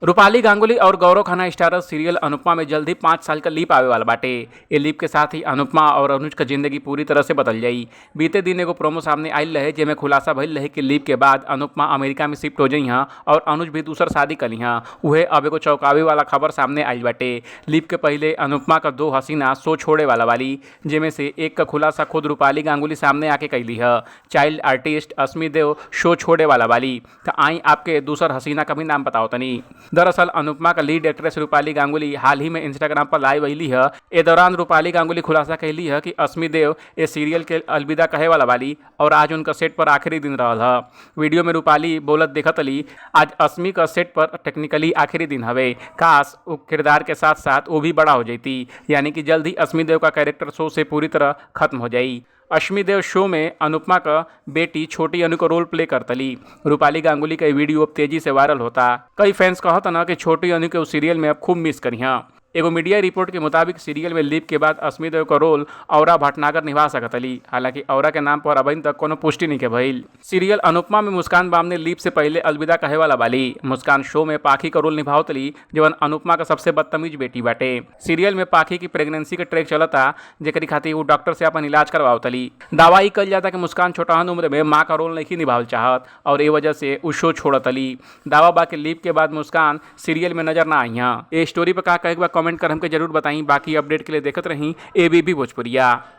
रूपाली गांगुली और Gaurav Khanna starrer serial Anupama में जल्द ही 5 साल का लीप आवे वाला बाटे। ए लीप के साथ ही अनुपमा और अनुज का जिंदगी पूरी तरह से बदल जाई। बीते दिन एगो प्रोमो सामने आइल रहे, जेमे खुलासा भइल रहे कि लीप के बाद अनुपमा अमेरिका में शिफ्ट हो जई हैं और अनुज भी दूसर शादी कली हैं। उहे अब एगो चौंकावे वाला खबर सामने आइल बाटे। लीप के पहले अनुपमा का दो हसीना शो छोड़े वाला बाली, जेमे से एक का खुलासा खुद रूपाली गांगुली सामने आके कैली ह। चाइल्ड आर्टिस्ट अस्मी देव शो छोड़े वाला बाली, त आई आपके दूसर हसीना का भी नाम बताओ तनी। दरअसल अनुपमा का लीड एक्ट्रेस रूपाली गांगुली हाल ही में इंस्टाग्राम पर लाइव अली है। ए दौरान रूपाली गांगुली खुलासा कैली है कि अस्मी देव ए सीरियल के अलविदा कहे वाला बाली और आज उनका सेट पर आखिरी दिन रहल ह। वीडियो में रूपाली बोलत देखत अली, "आज अस्मी का सेट पर टेक्निकली आखिरी दिन हवे। काश वो किरदार के साथ साथ वो भी बड़ा हो जाती।" यानी कि जल्द ही अस्मी देव का कैरेक्टर शो से पूरी तरह खत्म हो जाई। अश्मी देव शो में अनुपमा का बेटी छोटी अनु का रोल प्ले करतली। रूपाली गांगुली का वीडियो अब तेजी से वायरल होता। कई फैंस कहत न कि छोटी अनु के उस सीरियल में अब खूब मिस करी। एगो मीडिया रिपोर्ट के मुताबिक सीरियल में लीप के बाद अस्मी देव का रोल औरा भटनागर निभा सकतली। हालांकि औरा के नाम पर अभी तक कोनो पुष्टि नहीं के भइल। सीरियल अनुपमा में मुस्कान बामने लीप से पहले अलविदा कहे वाला बाली। मुस्कान शो में पाखी का रोल निभावतली, जवन अनुपमा का सबसे बदतमीज बेटी बाटे। सीरियल में पाखी की प्रेगनेंसी के ट्रैक चलता, जेकरी खातिर वो डॉक्टर से अपन इलाज करवावतली। दावा ई कल जाता कि मुस्कान छोटहन उम्र में माँ का रोल नहीं निभावल चाहत और ए वजह से उ शो छोड़तली। दावा बा कि लीप के बाद मुस्कान सीरियल में नजर ना आई। ए स्टोरी पर का कहे के बा, कमेंट कर हमके जरूर बताई। बाकी अपडेट के लिए देखत रही एबीपी भोजपुरिया।